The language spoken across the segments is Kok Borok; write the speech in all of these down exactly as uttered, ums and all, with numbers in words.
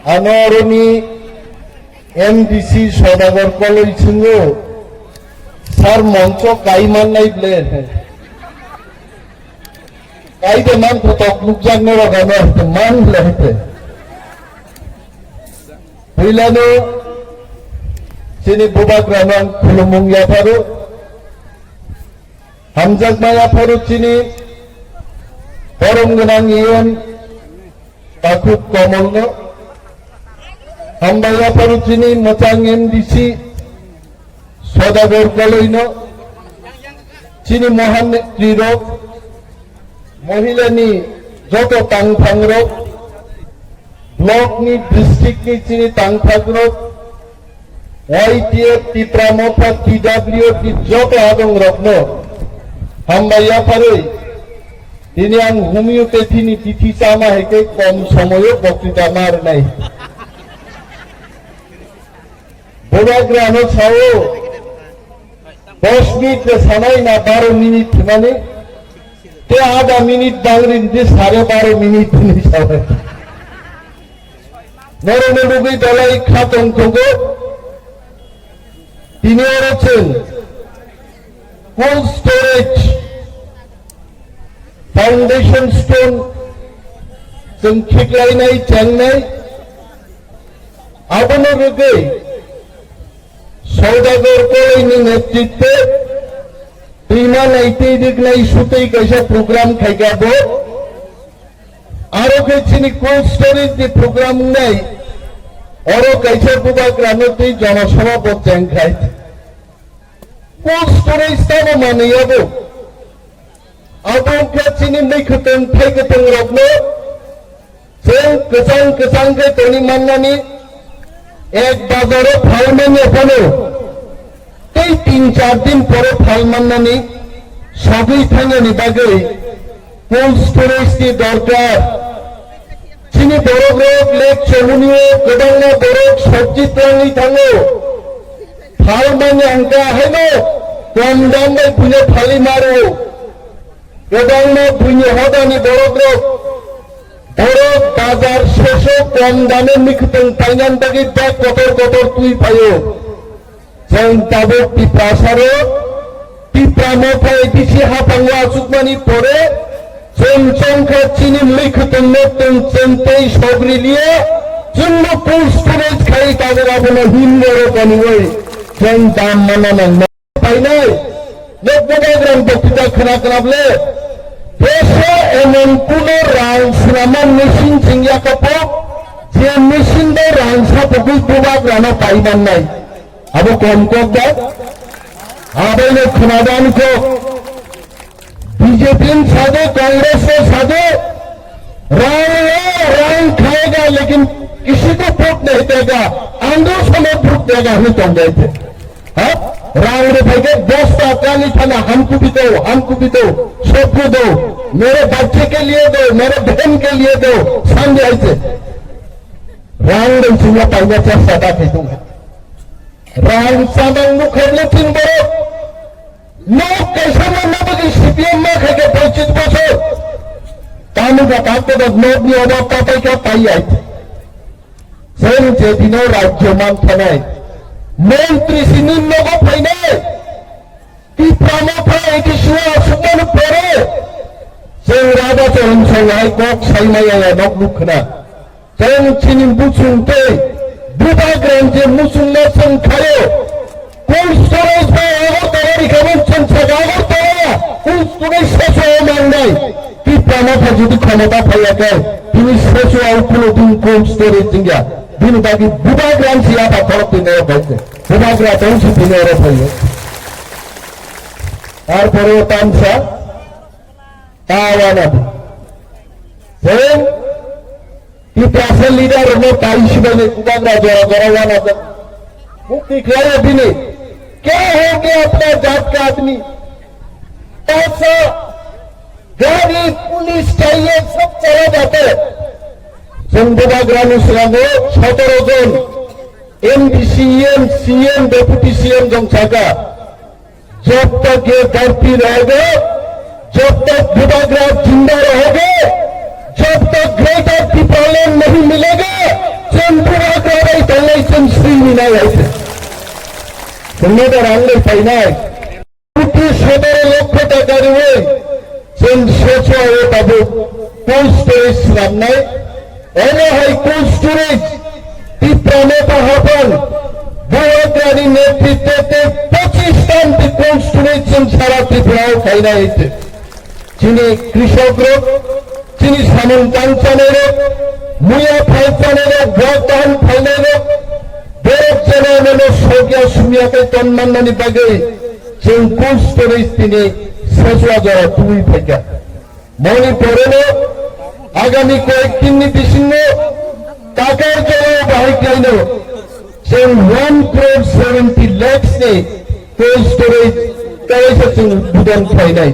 Ano oroni M D C Sodagar Koloi swngo, "Sir, moncho kai mannai ble?" Kai de man kotok nukjak norok ano hete man ble hete. Puilano chini bubagrano ang khulumung yapharo. Hamjakma yapharo chini borom gwnang E M Takhuk Komolno. Hambai yapharo chini mwchang M D C Sodagar Koloino, chini mohan netrirok, mohilani joto tangphangrok, block ni, district ni chini tangphangrok, Y T F, Tipra Motha, T W F ni joto adongrokno hambai yapharwi tini ang homeopathy ni bithi chama hai khe kom somoyo boktwita ma rwnai. Bubagrano sao, dos minute le sanai na baro minute hwnmani, te ada minute bangri di sare baro minute hwnwi sanai. Norokno nugwi belai kha tongthogo. Tini oro chwng cold storage foundation stone chwng khiklainai, chengnai, abono rwgwi Saudagar Koloini netritwe twima naitwi rwgnai sutwi kaisa program khaikha bo. Aro khe chini cold storage ni program wngnai, oro kaisa bubagrano twi jonosabha bo chengkhai. Cold storage tamo manwi abo. Abo wngkha chini mui kwthwng, thai kwthwng rokno chwng kwchang kwchang khe toni mannani, ek bazaro phal manya phano tei tin char din pore phal mannani sogwi thangnani bagwi cold storage ni dorkar. Chini borok rok lek chomuni o kwbangma borok sobji twlangwi thango. Phal manya hwnkha haino kom dam bai buino phalwi maro. Kwbangma buini hodani borok rok, borok bazar seso kom dame mikhwtwng painani bagwi bag kotor kotor twi phaio. Chwng tabuk Tiprasaro, Tipra Motha A D C haphango achukmani pore, chwng chongkha chini mui khwtwngno twng chwng tei sogri liya, chwngno cold storage khai tabuk abono himborok oniwi chwng dam mana nangma painai. Nok bubagrani boktwita khna khna ble, deso emon kuno rang swnamma machine chwng yakapok, je machine bai rang sapogwi bubagrano paimannai. Abo kom kok da? Abaino khnadan kok. B J P ni sade, Congress ni sade, rang le rang khayega, lekin kisi ko vote nahi dega, andro samay vote dega hwnwi tong dai the. Ha? Rang rw phaikhe bosta kali thana, "Hamko bhi do, hamko bhi do, sabko do, mere bachche ke liye do, mere behen ke liye do," sandi aise. Rang rw chingya paina chesta da khai tong. Rang samang nukharle tin borok. Nok kaisa manna bagwi C P M ma khaikhe poichis bosor. Tamo ba tak to nok ni oba patai ka pai ai. Chwng je dino rajyo manthanai, montri sini nogo phainai, Tipra Motha A D C o asukmani pore, chwng Radha Charan Song hai kok saimaya ya nok nukhna. Chwng chini buchung tei bubagrani je muchungma chwng khaio, cold storage bai Agartala rikha bo chwng saka Agartala cold storage seso mangnai. Tipra Motha jodi khomota phaiya khe, tini seso au kuno din cold storage wngya. Bini bagwi bubagrani si yapha khorok twi nayo khaise. Bubagra tong si tini oro phaio. Tarpore o tamsa ta wana di. Chwng Tiprasa leader rokno tai sibaini bubagra jora jora wanajak. Mukti khlaio bini. Kya ho gaya apna jaat ka aadmi? Paisa, gari, police chahiye, sab chala jata hai. Chwng bubagrani swnamwi sotoro jon M D C, E M, C M, deputy C M jong saka. जब तक ये धरती रहेगा, जब तक बुबाग्रा जिंदा रहेगा, जब तक ग्रेटर टिप्रालैंड नहीं मिलेगा, चंद Nai hai se. Chwngno da rang bai painai. Koti sotoro lokho taka riwi chwng Sechua o tabuk cold storage swnamnai. Omo hai cold storage Tipra Motha Haphang Bubagrani netritwe tei pochis ta ni cold storage chwng sara Tripura o khainai hai se. Chini krishok rok, chini samung tang chanai rok, muya phal chanai rok, bok bahan phalnai rok, borok jeno meno sokya sumya khe ton mannani bagwi chwng cold storage tini Sechua jora tubui phaikha. Moni poreno agami koyek din ni bisingo Takar jora bahai khlaino chwng one crore seventy lakhs ni cold storage kaisa chwng budon khlainai.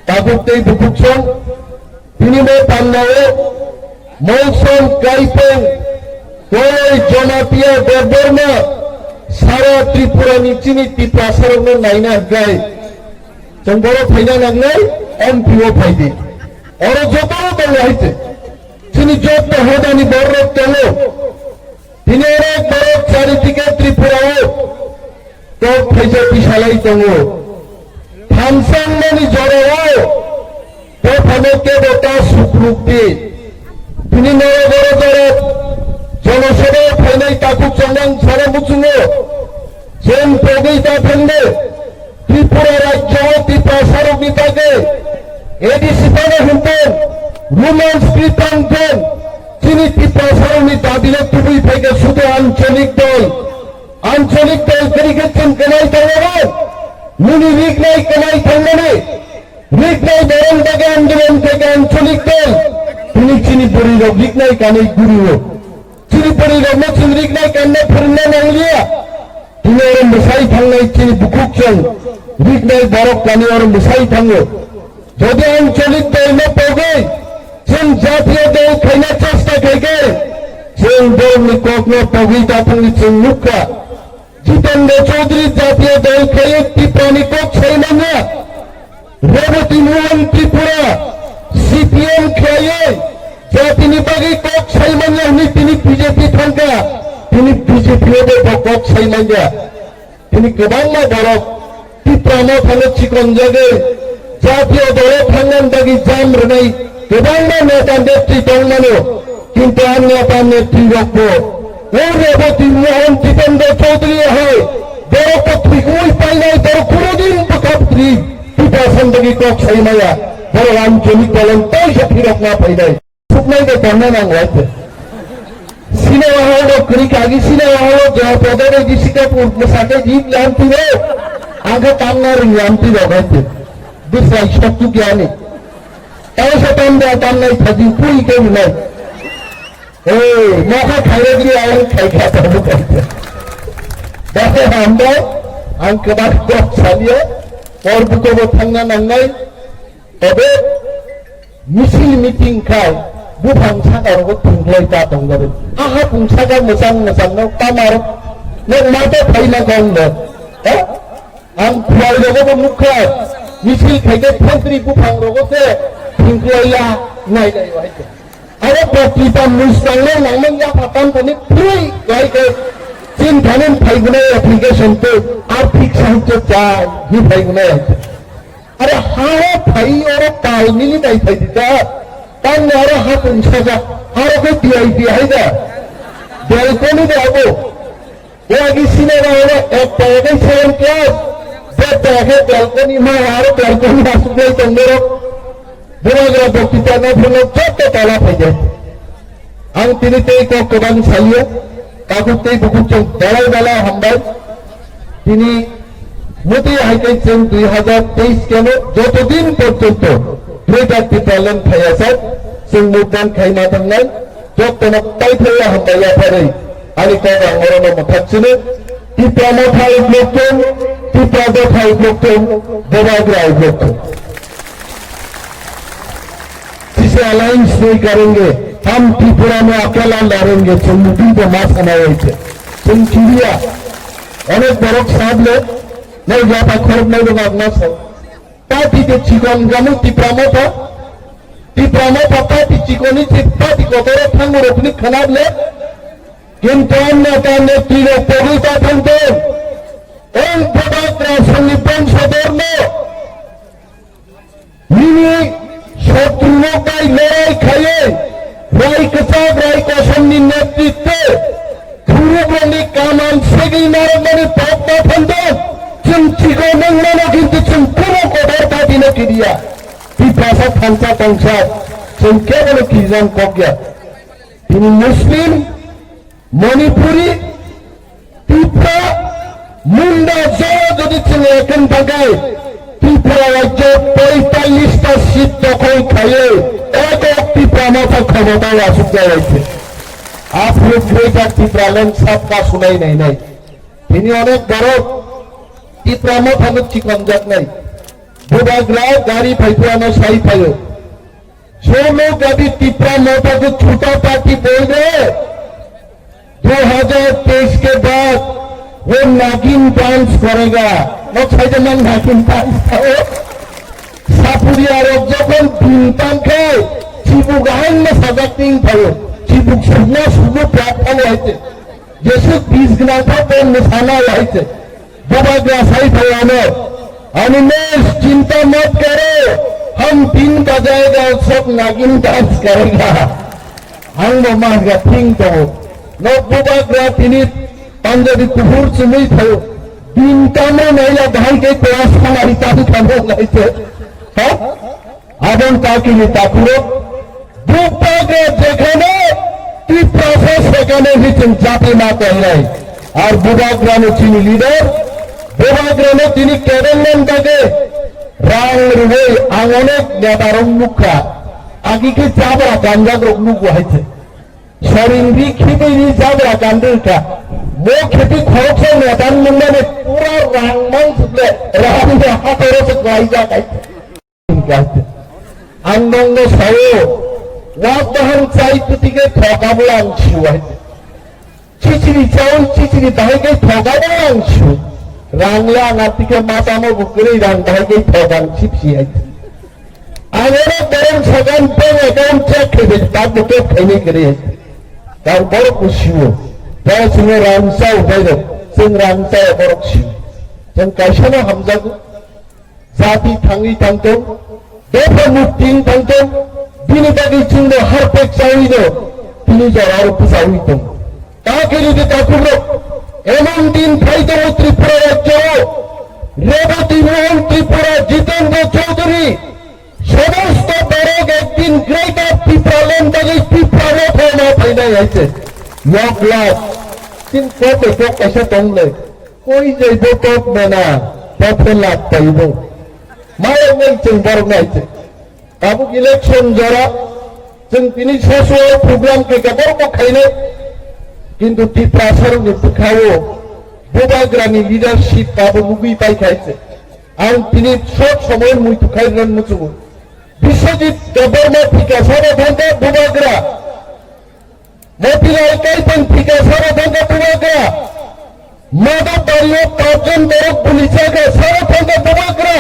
Tabuk tei bukuksong, tini bo pannao Molsom, Kaipeng, Koloi, Jamatia, Debbarma, sara Tripura ni chini Tiprasarokno naina hwnkhe chwng borok phaina nangnai, M P o phaidi. Oro joto tongo hai se. Chini joto hodani borok tongo. Tini oro borok chari tike Tripura o. Tok phaisa tisalai tongo. Thamsangmani jorao dophano kebo ta sukruk di. Bini norok oro jorok jonosabha phainai takhuk chongnang sana muchungo. Chwng pogwi ta thangde Tripura rajyo o Tiprasarokni bagwi A D C phano hwnthung, Women's Free Council, chini Tiprasarokni dabino tubui phaikha sudu ancholik dol. Ancholik dol kwrwi khe chwng kwmai thangmano, nini riknai kwmai thangmani, riknai borok bagwi andolon khe ancholik dol, tini chini bwrwirok riknai kanwi gurio. Chini bwrwirokno chwng riknai kanna phwrwngna nangliya. Tini oro mwsai thangnai chini bukhuk chwng riknai borok kani oro mwsai thango. Jodi ancholik dolno pogwi chwng jatiyo dol khaina chesta khaikhe, chwng borokni kokno pogwi ta thangwi chwng nukha. Jitendra Chaudhary jatiyo dol khaiwi Tiprani kok sai manya. Reboti Mohan Tripura C P M khaiwi jatini bagwi kok sai manya hwnwi tini B J P thangkha. Tini B J P o bo kok sai manya. Tini kwbangma borok Tipra Mothano chikonjagwi jatiyo dolo thangnani bagwi jam rwnai kwbangma neta netri tongmano, kintu a neta netrirokbo o Reboti Mohan Jitendra Chaudhary hai borokbo thwigwi painai, borok kunodin bwkha bwtwi Tiprasani bagwi kok sai maya, borok ancholik dolon teisa phirokna phainai. Suknai de tongna nango aite. Cinema hall rok kwrwi kha, agi cinema hall rok Jaya Prada rok Rishi Kapoor mwsakhe jip lamti rok. Angkhe tamna rwngya amtwi rok aite. Bwsai sokchuk yani. Tamo se tamda tamnai phaji phui khe rwnai. Ei, mokha khairokli ayang khaikha tamo khaikha. Dai hambai, ang kwbang kok saliya, hor bukobo thangna nangnai. Tobe misil meeting khai buphang saka rogo thwngklai ta tongjago. Aha pung saka mwchang mwchangno tamar nok mato phaina kongno. Ha? Ang khwlai rogo bo nukha misil khaikhe thantri buphang rogo se thwngklai ya nai nai wahai khe. Aro patrita mwisnangno nangmang yapha tamthani free wahai khe chin thanin phaigunai application tei arthik sahityo chai hi phaigunai hai khe. Are ha o phai oro tal mili nai phai di ta. Tang oro ha pung saja. Aro khe V I P hai da. Balcony da abo. Wagi sina da oro ek ta ek second class. Be ta ek balcony ma aro balcony asuk lai tong oro. Bubagra bokti ta na phano joto tala phai de. Ang tini tei kok kwbang saliya, takhuk tei bukhuk chwng belai belai hambai. Tini mudi hai khe chwng dui hazar teis keno joto din porjonto Greater Tipraland phaiya sak chwng movement khai ma thangnai, jotono tai phaiya hambai yapharwi ani kok ang orono mwthak chini. Tipra Motha uplokthung, Tipra Dopha uplokthung, Bubagra uplokthung. Sise alliance nahi karenge, hum Tripura mein akela lorenge, chwng mudi bo ma sana hoite. Chwng chiriya, onek borok sable, nai jata khorok nai rok agna sa. Party de chikon gamu Tipra Motha, Tipra Motha party chikoni che party kotoro thangu rokni khanable, Kintu ang neta netrirok pogwi ta thangthung. Ang Bubagra songni bongsoderno nini sotrurok bai lorai khaiwi, rai kwchak, rai kosomni netritwe, khurukrokni kaman segwi narwkmani pok ta thangthung. Chwng chikon wng mano, kintu chwng kuno kotor party no kiriya. Tiprasa thansa tongsa, chwng kebono kirijak kokya. Tini Muslim, Manipuri, Tipra, Munda jora jodi chwng ekeng tangkai, Tripura rajyo poitallish ta seat dokhol khaiwi ekok Tipra Motha khomotao asukjak laise. Aphuru Greater Tipraland sabka sunai nainai. Tini onek borok Tipra Mothano chikonjaknai. Bubagra gari phaiphiyano sai phaio. जो लोग अभी तिपरा मोर्चा को छोटा पार्टी बोल रहे हैं, दो हज़ार तेईस के बाद वो नागिन डांस करेगा। Nok saida man nagin dance tao. Sapuri arok jokhon bintang khe, chibuk ahai no sajak ting tao. Chibuk sukna sukno prak tao haite. Jesuk bis gwnang tao ben no sana haite. Bubagra sai phaio ano, "Animesh, chinta mat karo, hum din bajaega, sab nagin dance karega." Ang bo ma hwnkha thing tongo. Nok Bubagra tini Punjabi kuphur chumui phaio. Din tamo naila bahai khe class khamari tamo tamo naise. Ha? Abang takini takuro, Bubagra jekhane Tiprasa sekhane hiching jati ma kainai. Ar Bubagrano chini leader, Bubagrano chini kebennan bagwi rang rwui ang onek netarok nukha. Agi khe jabra ganjakrok nugo haise. Soringri khibiwi jabra gandri kha. Mo khibi khoroksa netan nungmani pura rang mang sukle rang ya hatoro se klaijak haise. Ang nokno sao, wak bahang chai pwtike thokabo ang sio hai. Chichiri chaui chichiri bahai khe thokabo ang sio. Rang le ang atike matamo bo kwrwi rang bahai khe thok ang sipsi hai. Ang oro borok sagan bank account check khe bai tak bo khe khainai kwrwi hai. Kar borok bo sio. Borok sino rang sao bai rok. Chwng rang sao borok sio. Chwng kaisa no hamjago. Jati thangwi tangtong, dopha mukti wng tangtong, bini bagwi chwngno harpek chawi no tini jora aro bwchawi tong. Ta khe rwdi takhuk rok, emon din phai tongo Tripura rajyo o, Reboti Mohan Tripura, Jitendra Chaudhary, somosto borok ekdin Greater Tipraland bagwi Tipra Motha ma phainai hai se. Nok lak, tin kote kok kaisa tong le. Koi jaibo top mena, top khe lab paibo. Mayok nai chwng borok nai chwng. Tabuk election jora, chwng tini sasuo program khe khe borok bo khainai. Kintu Tiprasarokni bwkhao Bubagrani leadership tabuk nugwi pai khai se. Ang tini short somoy muitu khai rwna muchungo. Biswajit Debbarma thika sabo thangkha Bubagra. Motilal Kaithang thika sabo thangkha Bubagra. Madhab Bario Tarjan Borok Bulichaga sabo thangkha Bubagra.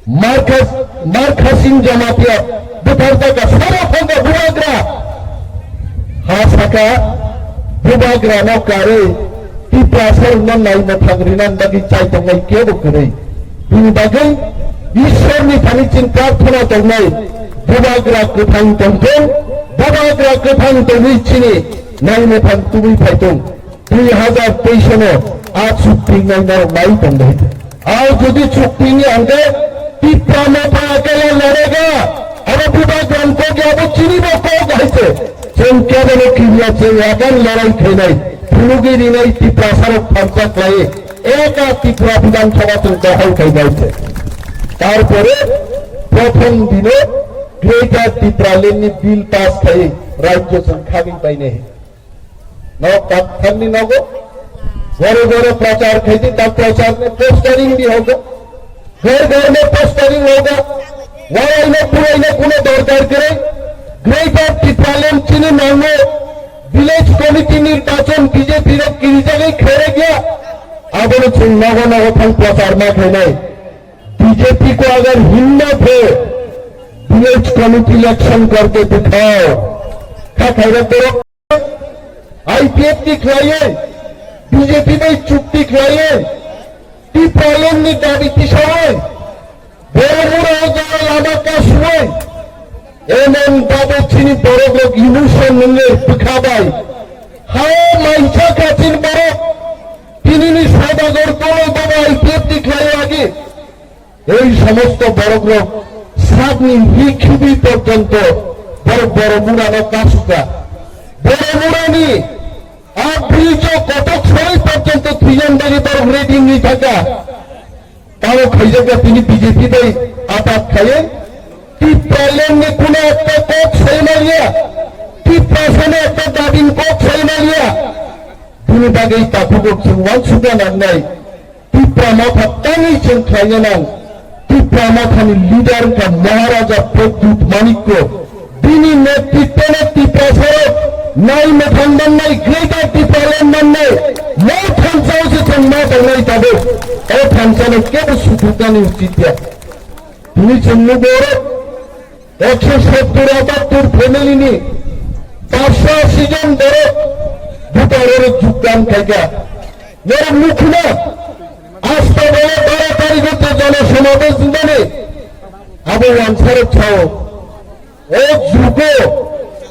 Markha, Markha Singh Jamatia butharjaga sabo thangkha Bubagra. Ha saka Bubagra no karwi Tiprasarokno naimwthang rinani bagwi chai tongnai kebo kwrwi. Bini bagwi Ishwarni thani chini prarthana tongnai, Bubagra kwthang tongthung, Bubagra kwthang tongwi chini naimwthang tubui phaithung. Dui hazar teis no a chukti nai norok nai tongbai. Ar jodi chukti ni hwnkhe Tipra Motha akela lorega, abo Bubagra ni kok ya, abo chini bo kok hai se. Chwng kebono kiriya, chwng yakan lorai khainai, phunugwi rinai Tiprasarok phalsa khlai, eka Tripura Bidhan Sabha chwng dokhol khainai se. Tarpore prothom dino Greater Tipraland ni bill pass khai rajyo chwng khagwi painai. Nok tak thanni nogo, gore gore prochar khaidi, tak prochar ne postering bhi hoga. घर घर में पोस्टरिंग होगा। वहाँ इन्हें पूरा इन्हें कुने दरकार करे। Greater Tipraland chini nango। Village committee निर्वाचन बीजेपी रो किरी जगह खेरे गया। अब उन्हें चुन नगो नगो थंग प्रचार में खेले। बीजेपी को अगर हिम्मत है, village committee election करके दिखाओ। क्या खैरत करो? I P F T khlaiwi, B J P bai chukti khlaiwi, Tipraland ni dabi tisawi, Boromura o jora lama kasui, emon babe chini borok rok emotion nungwi bwkha bai. Hao maisa kha chini borok, tini ni Saudagar koloi bobo I P F T khlaiwi agi. Ei somosto borok rok sakni ri khibi porjonto borok Boromura no kasuka. Boromura ni a bridge o kotok soi porjonto thwiyan bagwi borok ready wngwi thangkha. Tamo khaijakya tini B J P bai atak khaye. Tipraland ni kuna ekta kok sai maliya. Tiprasa ni ekta dabin kok sai maliya. Bini bagwi takhuk rok chwng uansukna nangnai. Tipra Motha tangwi chwng khlaina nang. Tipra Mothani leader wngkha Maharaja Pradyut Manikya. Bini netritwno Tiprasarok nai mwthang mannai, Greater Tipraland mannai, mo thansa o se chwng ma tongnai tabuk. O thansano kebo suthuknani uchit ya. Tini chwng nugo oro ekso sottur atattur family ni paanch sho asi jon borok voter oro jogdan khaikha. Norok nukhuna asta bole baro tarikh o je jonosamabesh wngmani abo wansarok sao. O jugo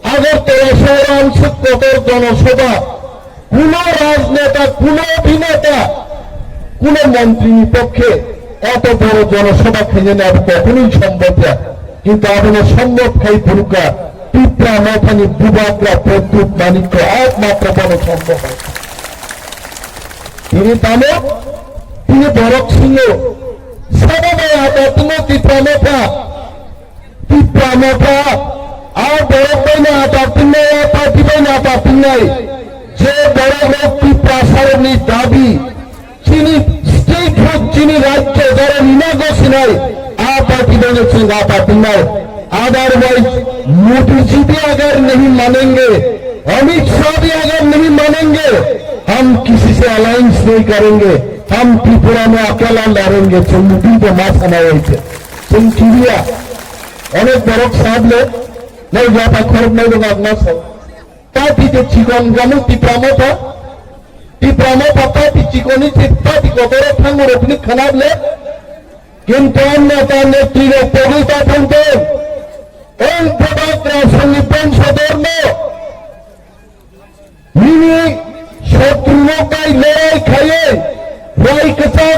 Agartala sohoro ang se kotor jonosabha, kuno rajneta, kuno obhineta, kuno montrini pokkhe oto boro jonosabha khainani abo kokhonoi sombhob ya. Kintu abono sombhob khai phurukha Tipra Mothani bubagra Pradyut Manikya, ekmatro bono sombhob hai. Tini tamo, tini borok singo, sabo bai ato tini Tipra Motha. Tipra Motha, a borok bai no atar tingnai, a party bai no atar tingnai. Je borok rok Tiprasarokni dabi, chini statehood, chini rajya jora nina gosinai, a party bai no chwng atar tingnai. Otherwise, Modi ji bhi agar nahi manenge, Amit Shah bhi agar nahi manenge, hum kisi se alliance nahi karenge, hum Tripura mein akela ladenge, chwng Modi ko ma sana hoite. Chwng kilia, onek borok sable, nai jata khorok nai rok agna sa. Party de chikon ganu Tipra Motha, Tipra Motha party chikoni che party kotoro thango rokni khanable. Kintu anna ta netri rok pogwi ta thangthong. Ong phodak rasongni bongso dorno. Nini sotru rok bai lorai khaiwi, rai kwchak